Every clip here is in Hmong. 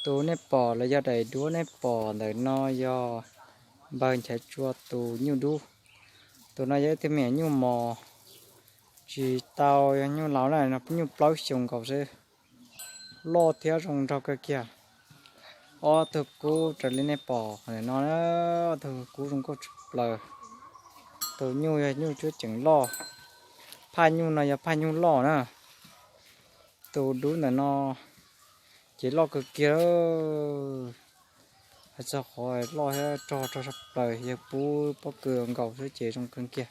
Tus nej pom los yog daim duab nej pom ntawm no yog npawg Nchaiv Tsua tus nyuj dub. Tus no yog ib tug me nyuj mos, tsis tau yog nyuj laus na, nyuj plaub xyoos nkaus xwb. Loj thiab zoo nraug kawg kiag. Ob tug kub raws li nej pom ntawm no, ob tug kub zoo nkauj tshaj plaws. Tus nyuj yog nyuj cuab ceem loj, phaj nyuj no yog phaj nyuj loj na. Tus dub ntawm no ces loj kawg kiag. Hais txog qhov loj thiab rog rog tshaj plaws yog pub pob kws nkaus xwb ces zoo kawg kiag.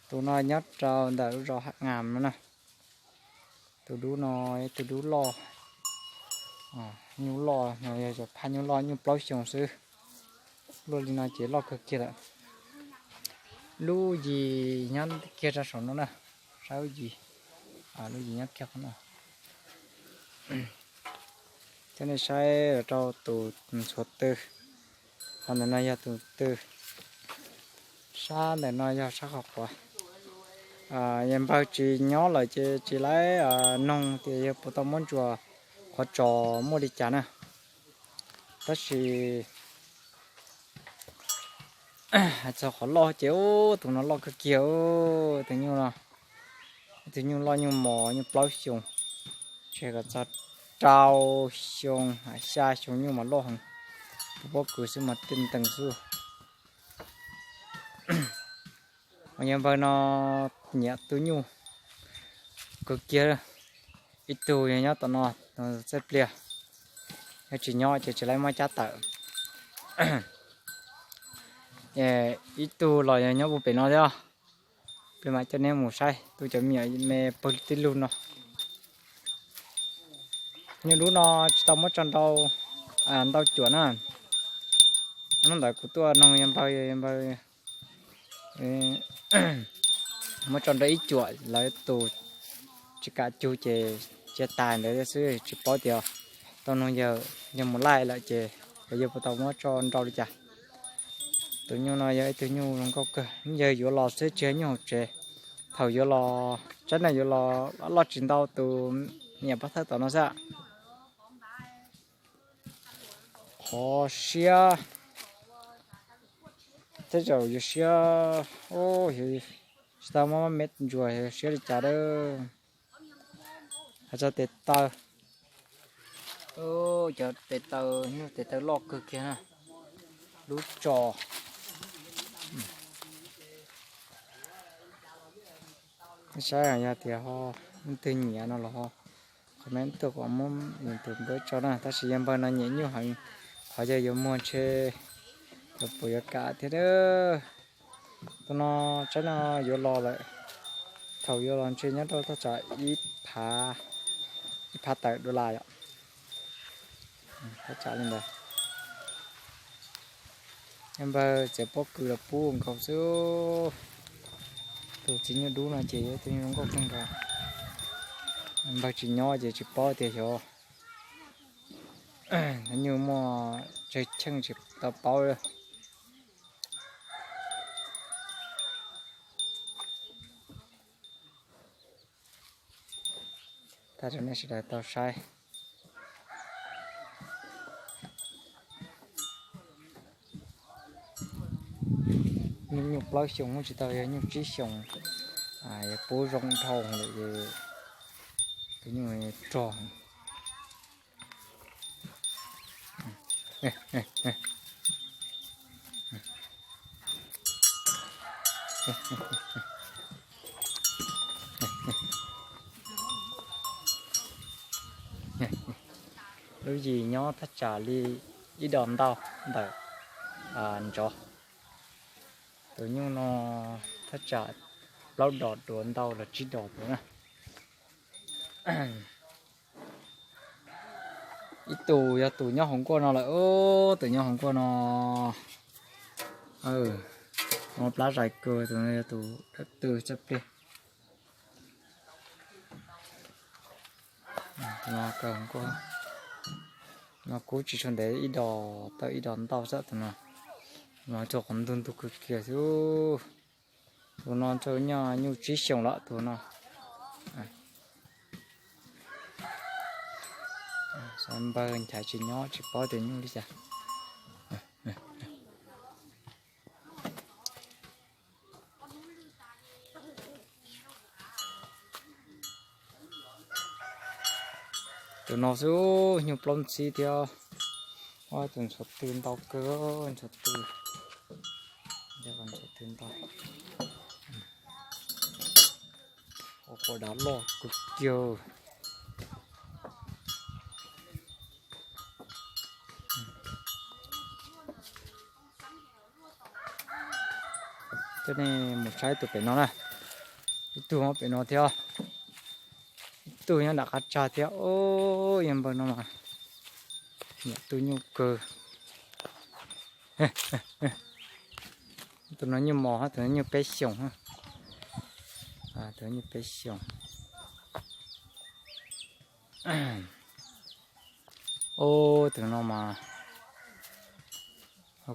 Tus no nyob rau ntawm lub zos Haj Ngam no na. Tus dub no, tus dub loj, nyuj loj no yog phaj nyuj loj nyuj plaub xyoos xwb. Luaj li no ces loj kawg kiag lawm. Lub yim nyob kiag rau saum no na, saib lub yim, lub yim nyob kiag qhov no. Cov nej saib los rau tus ntxhuav tw, qhov ntawm no yog tus tw, sab ntawm no yog sab qhov quav. Yog npawg tsis nyob lawm ces tsis laib noog tias yog puas tau muab ntsuas qhov tsos muaj li cas na. Tab sis hais txog qhov loj ces ub, tus no loj kawg kiag, tus nyuj no, tus nyuj loj nyuj mos nyuj plaub xyoos, tsis kom txog rau xyoo, xya xyoo nyuj mas loj heev, pub pob kws xwb mas tej ntees xwb. Mas yog npawg no nyiam tus nyuj kawg kiag. Ib tug yog nyob tom no, txaj pliag, yog tsis nyob ces tsis laib muab cab tawm. Ib tug los yog nyob puag pem no thiab. Peb mam coj neb mus saib tus cov me nyuam me pawg tib lug no. Nyuj dub no tsis tau muab tso nrau ntau cuam na. Hnub ntawd kuv tuaj noog yog npawg, yog npawg muab tso nrau ib cuam, lawv tus tsis kam cug ces cia tas ntawd xwb, tsis paub tias tau noog yawg, yog mus laij lawm ces yawg puas tau muab tso nrau li cas. Tus nyuj no yog ib tug nyuj zoo nkauj kawg, yawg yuav los xwb tsis yog nyuj hauv tsev. Thaum yuav los, tsaib no yuav los loj tsis ntau tus me nyuam pab thawj tom no xwb. Qhov siab, tej zaum yuav siab, tsis tau muab me ntsuas siab li cas a. Hais txog tes taw, cov tes taw, nyuj tes taw loj kawg kiag na, lub tso. Saib yog tias ho leej twg nyiam no los ho comment tuaj kom muab tus npawb tso na, tab sis yog npawg no nyiam nyuj heev, qhov yog yuav muag ntshe yuav puas yuav kam thiab. Tus no tsaib no yuav los lawm, thaum yuav los ntshe nyob rau thaj tsam ib phav, ib phav tawm dollar yom. Thaj tsam li ntawd. Yog npawg txiav pob kws los pub nkaus xwb. Tus txiv nyuj dub no ces yog tus nyuj zoo nkauj kawg nkaus. Npawg tsis nyob ces tsis paub tias xyov nyuj muaj tsawg cheej tsis tau paub. Tag rau nej sawv daws tau saib. Nyuj plaub xyoos tsis tau, yog nyuj tsib xyoos, yog pub zoo dhau lawm ces tus nyuj rog. Lub yim nyob thaj tsam li ib dos ntau ntawm ntsov. Tus nyuj no thaj tsam plaub dos duav ntau los tsib dos duav na. Ib tus yog tus nyob hauv nkuaj no lawm, tus nyob hauv nkuaj no, no plab zais kawg, tus no yog tus dawb tw txawj pliag. Tus no kawg hauv nkuaj no kub tsis tshua ntev, ib dos tawm ib dos ntau xwb tus no. Tus no txog qhov ntug ntug kawg kiag xwb. Tus no txog nyuj tsib xyoos lawm tus no. Xav npawg nchaiv tsis nyob tsis paub tias nyuj li cas. Tus no xwb nyuj plaub ntxhib thiab. Tus ntxhuav tw ntau kawg, ntxhuav tw, ntxhuav tw ntau. Ua quas dav loj kawg kiag. Coj nej mus saib tus pem no na. Ib tug nyob pem no thiab. Ib tug nyob nram qab tsag thiab. Yog npawg no mas nyiam tw nyuj kawg. Tus no nyuj mos, tus no nyuj peb xyoos. Tus no nyuj peb xyoos. Tus no mas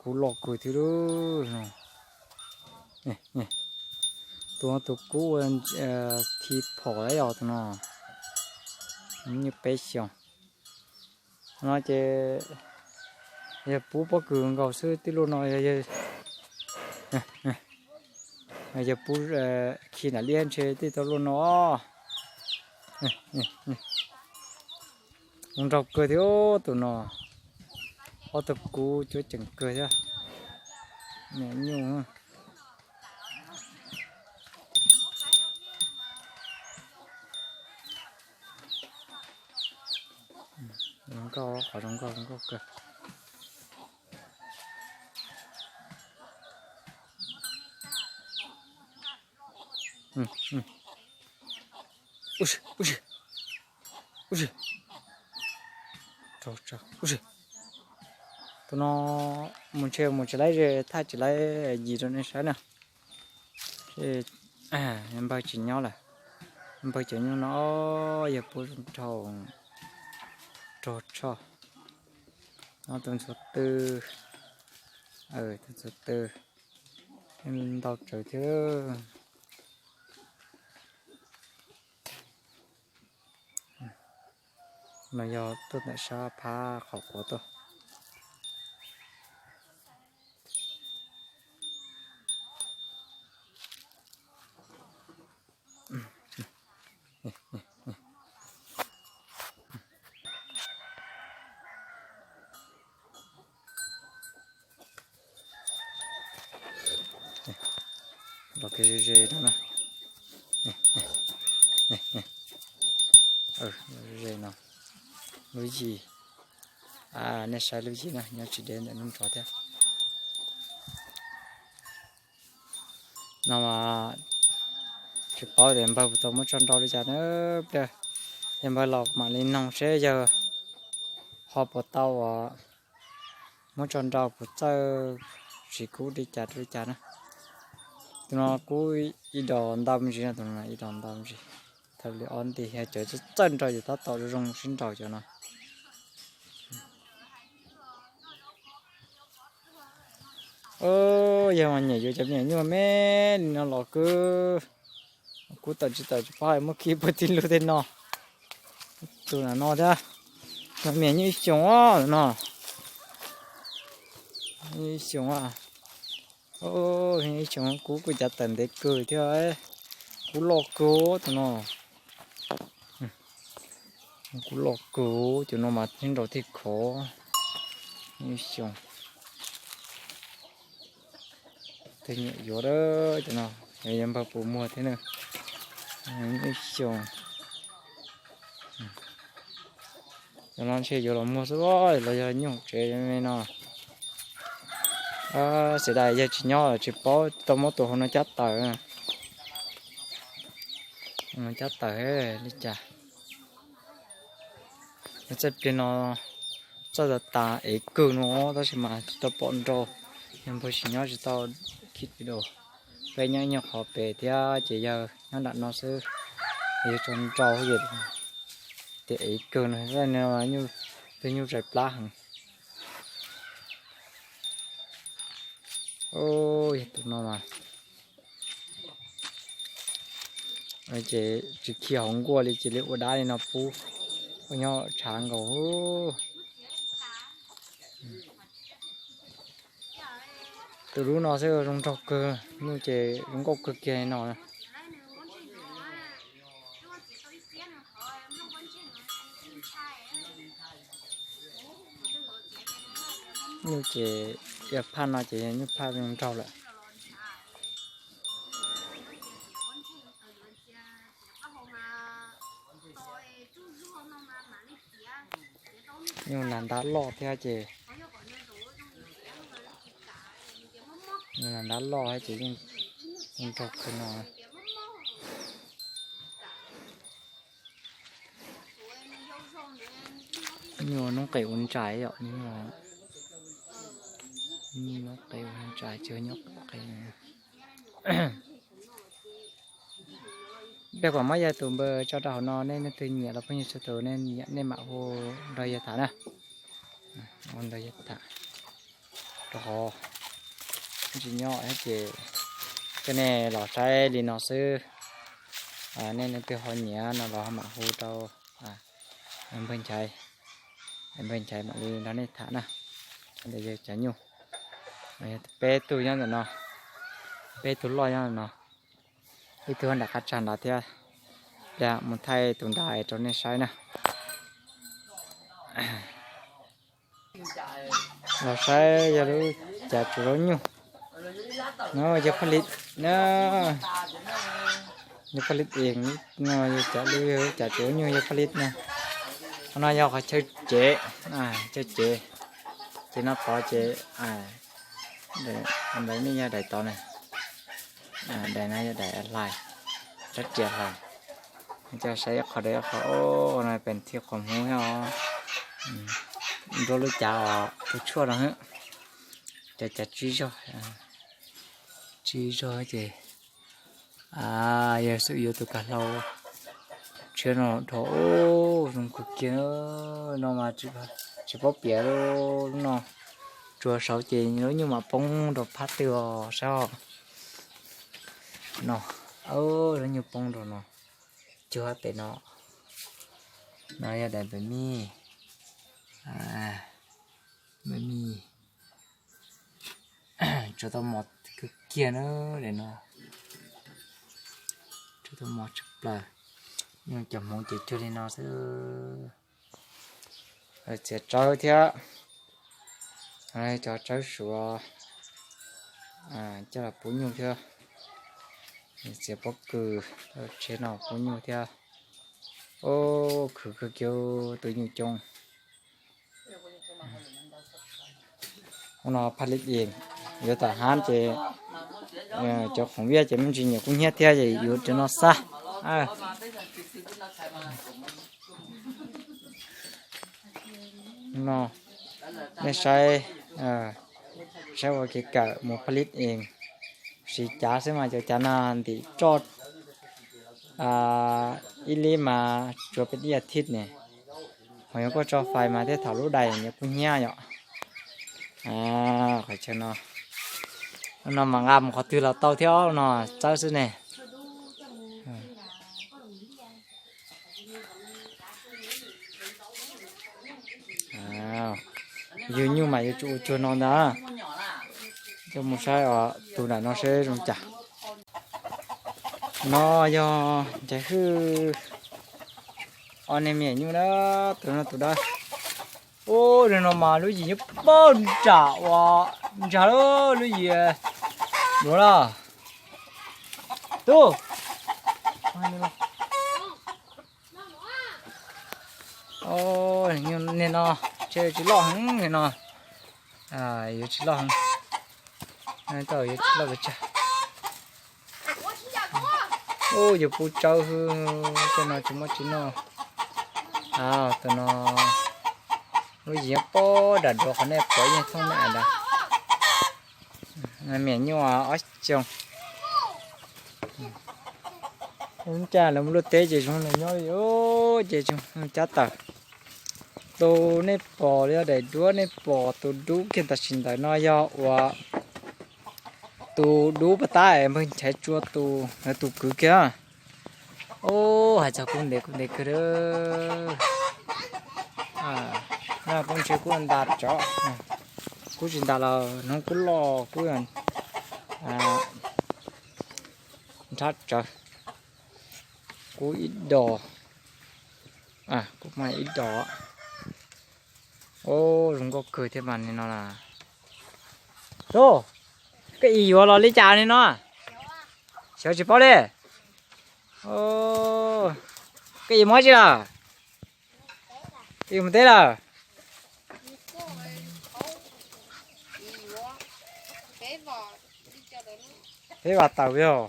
kub loj kawg thiab. Tus no tus kub khi phom yog tus no, nyuj peb xyoos. No ces yog pub pob kws nkaus xwb, tij luj no yog pub khi nram liaj ntshe tij tau luaj no. Mus nraug kawg thiab tus no, ob tug kub cuab ceev kawg thiab. Nyuj zoo nkauj, qhov zoo nkauj zoo nkauj kawg. Tus no mus ntshe mus tsis laib ze, thaj tsis laib yis rau nej saib na. Npawg tsis nyob lawm. Npawg cov nyuj no yog pub rau, rau tshoj. No tus ntxhuav tw, tus ntxhuav tw ntau tsawv thiab. No yog tuaj ntawm sab phab qhov quav tuaj. Los kiag ze ze no na. Ze no, lub yim. Nej saib lub yim na, nyob tsis deb ntawm nub nrov thiab. No mas tsis paub tias npawg puas tau muab tso nrau li cas na. Pliag yog npawg los mam li noog seb yawg ho puas tau uas muab tso nrau puas txawj siv kub li cas li cas na. Tus no kub ib dos ntau me ntsis no, tus no ib dos ntau me ntsis. Thaum li ob nti yog cov txawj nrau ces tab tom zoo sib nrau cov no. Yog mas nyiam yuav cov me nyuam nyuj me li no los kub, kub tawm tsis tawm tsis paub hais muab khi puag tim lub tej no. Tus no thiab, no me nyuam ib xyoos no, ib xyoos, ib xyoos kub kuj cav tawm ntev kawg thiab. Kub loj kawg tus no, kub loj kawg, cov no mas nrau thiaj khov. Ib xyoos. Tej nyiam yuav cov no, yog npawg puas muag thiab na. Ib xyoos. Cov no ntshe yuav los muag xwb los yog nyuj tsev me no. Xiv dais yog tsis nyob tsis paub tau muab tus hauv no cab tawm. Cab tawm li cas. Txoj pliag no txoj tas tas ev kawg no tab sis mas tsis tau pom nrau, yog npawg tsis nyob tsis tau khi video. Peb nyob ib nyuag qhov pem thiab ces yawg nyob nram no xwb, yawg tso nrau ces ev kawg no, tej nyuj tsaws plab heev. Yog tus no mas ces tsis khi hauv nkuaj li, cia li ua dab li no pub. Nyob tshav nkaus. Tus lub no xwb zoo nraug kawg, nyuj ces zoo nkauj kawg kiag no. Nyuj ces yog phaj no ces yog nyuj phaj zoo nraug lawm. Nyuj nas ntab loj thiab ces, nyuj nas ntab loj thiab ces yeej zoo nraug kawg no. Nyuj noob qes ua ntsais yom, nyuj noob qes ua ntsais, tsis yog nyuj qes. Peb kom muab yog tus npawb tso rau hauv no, nej leej twg nyiam los phooj ywg txhua tus, nej nyiam nej mam hu nrog yawg tham na. Hu nrog yawg tham rau qhov tsis nyob ces, coj nej los saib li no xwb. Nej leej twg ho nyiam no los mam hu rau npawg Nchaiv, npawg Nchaiv mam li nrog nej tham na. Ntawm yawg cov nyuj, peb tug nyob ntawm no, peb tug loj nyob ntawm no, ib tug nram qab tsag nrad thiab. Mus thaij tus nrad rau nej saib na. Los saib yog lub cav tsuav zaub nyuj. No yog Phaj Lis na, yog Phaj Lis es, no yog cav lub, yog lub cav tsuav zaub nyuj yog Phaj Lis na. Qhov no yog qhov chaw tsev, chaw tsev, ces no tod ces daim no yog daim tod na, daim no yog daim hlais, rab riam hlais. Coj saib ib qho dua ib qho, no pem thib qhov hmuv os, nruab lub cav os, tus tshuaj no, cov cav tsib zog, tsib zog ces yog xub yuav tus kav hlau tshiab no dhau, zoo kawg kiag no mas tsis paub piav lub no. Tsuas saud ces lub nyuj mam poob rau phab twg os, saib os. No, lub nyuj poob rau no, cuag pem no. No yog daim npawg mij, npawg mij. Tsuas tau mos kawg kiag na, daim no tsuas tau mos tshaj plaws. Nyuj cov hmoov ces cuag li no xwb. Txiav tsawb thiab, cov tsawb suav coj los pub nyuj thiab. Txiav pob kws tsheb no pub nyuj thiab. Khwv kawg kiag tus nyuj coob. Ub no Phaj Lis es, yuav tom hab ces cov khoom viaj ces me ntsis nyiam kub hnyiab thiab ces yuav cov no xab. No, nej saib, saib ua kev kawm mus Phaj Lis es, siv cav xwb mas cov cav no ntim roj ib lib mas tsuav peb ib as thiv ne. Ho yog koj tso fais mas thiaj thaum lub dais nyiam kub hnyiab yom. Qhov chaw no, no mas nqa mus qhov twg los tau thiab no, txawb xwb ne. Yug nyuj mas yuav tsum ua cuag no ntag. Coj mus saib os, tus nram no seb zoo cas. No yog Nchaiv Hwj ob niag me nyuam nyuj na, tus no tus dawb. Ub, no mas lub yim nyob pog nram uas ntsag lub yim duav na. Tub, niag no ntshe yuav tsis loj heev no, yuav tsis loj heev, tau yuav tsis loj pes tsawg. Ub, yuav pub tsawb hwb, tej no tsis muaj tsis noj. Tus no lub yim nyob pog nram duav qhov nej pom ib nyuag thooj me ntawd. Me nyuam nyuj ob xyoos. Ua cas lawv mus luaj teb ces zoo li nyob li, ces zoo cab tawm. Tus nej pom li daim duab nej pom tus dub kiag tam sim ntawm no yog uas tus dub pas tab es npawg Nchaiv Tsua tus, tus kwv kiag. Ub, hais txog kuj ntev kuj ntev kawg. No kuv ntshe kuv ntas tsawv, kuv tsis ntas los hnub kuv loj kuv nrhab tsawv. Kuv ib dos, kuv muaj ib dos. Zoo nkauj kawg thiab mas li no na. Tub, koj ib yuav los li cas li no? Xyov tsis paub li. Koj ib muab tsi lawm? Ib mus teb lawm. Peb vas tawm yog,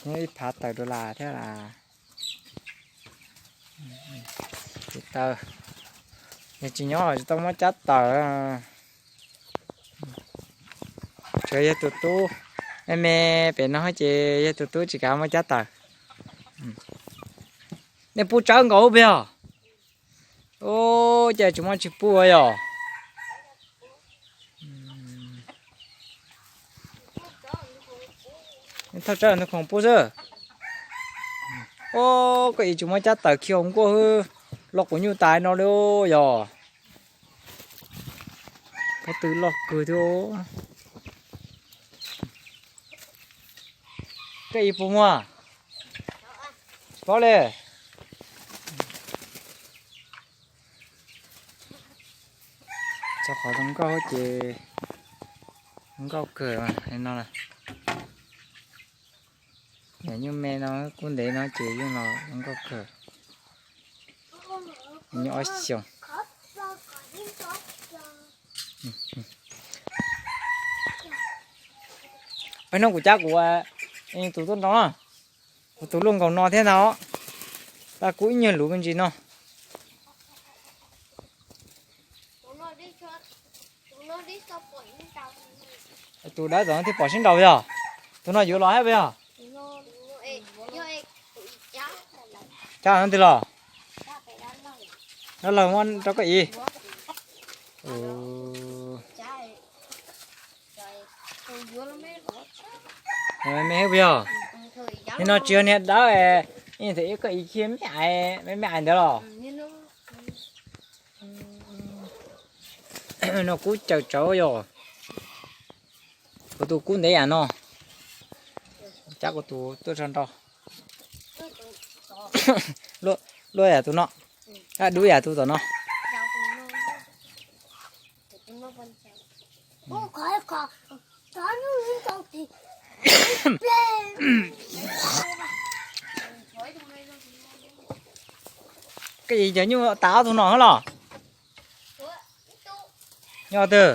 muab ib phav tawm rau las thiab las. Tsis tawm, yog tsis nyob tsis tau muab cab tawm. Tsuas yog tus tub me me pem no ces yog tus tub tsis kav muab cab tawm. Nej pub tsawb nkaus puas yog? Ub, cas tsis muaj tsis pub yog? Thauj tsawb ntu khoom pub xwb. Ub, koj ib tsis muab cab tawm khiav nkuaj hwb, loj quv nyuj tas no li yog. Pob tw loj kawg thiab. Koj ib puas muag? Tsis paub li. Txog qhov zoo nkauj ces zoo nkauj kawg no. Niam nyuj me no kub ntev no ces yeej los zoo nkauj kawg. Nyuj ob xyoos. Peb hnub kuv cab kuv tus tuaj nrau na, kuv tus luaj nkaus no thiab ntag. Tab kuv ib nyuag luv me ntsis no. Tus dawb tom no thiaj pom sib nraus yog? Tus no yuav los hab puas yog? Cab no twg los? Dab laug muab rau koj ib. Me me puas yog? Nim no tsis yog niag dawb, ib koj ib chim me ais me me ais ntawd los? No kub cawm tsawv yog. Kuv tus kub ntev yam no. Cab kuv tus tuaj tso nrau. Luaj yam tus no, dub yam tus tom no. Koj yim cov nyuj tas ob tug no hab los? Nyob twg?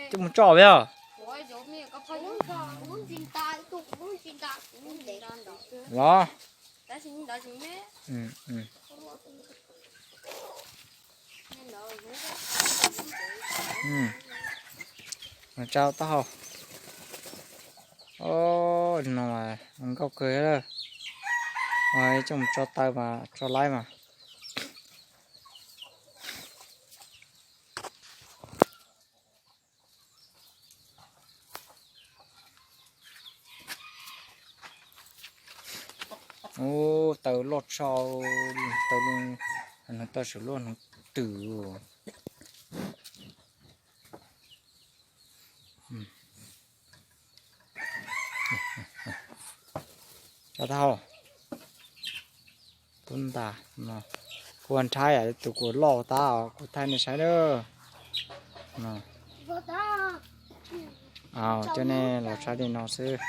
Coj mus tso puas yog? Los. Tso taub hau. No mas nkauj kawg. Coj mus tso taw mas tso laib mas. Ub, taw loj tshaj, taw, taw saum lub hneev twm. Tso taub hau. Tub ntas no, kuv nrhab yam tus kuv loj tab kuv thaij nej saib lawm. Coj nej los saib li no xwb.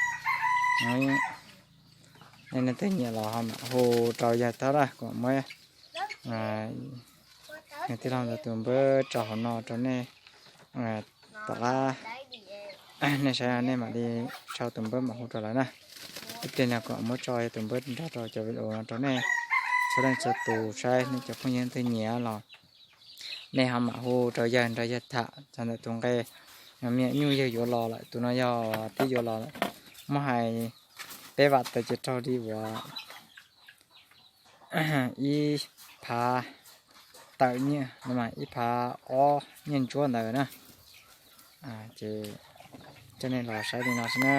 Nej leej twg nyiam los ho mam hu rau yawg tau lawm, kuv muab yawg tij laug ntawd tus npawb tso hauv no rau nej tom qab. Nej saib nej mam li sau tus npawb mam hu rau lawv na. Ib pliag no kuv muab tso yawg tus npawb nrog rau cov video no rau nej txhua leej txhua tus saib, nej cov phooj ywg leej twg nyiam los nej ho mam hu rau yawg nrog yawg tham txog ntawm tus nqe me nyuam nyuj yawg yuav los lawm, tus no yog twb yuav los lawm. Muab hais peb vam tawm ces raug li uas ib phav tawm nyiaj, ib phav ob nyiaj ntsuab ntawd na. Ces coj nej los saib li no xwb na.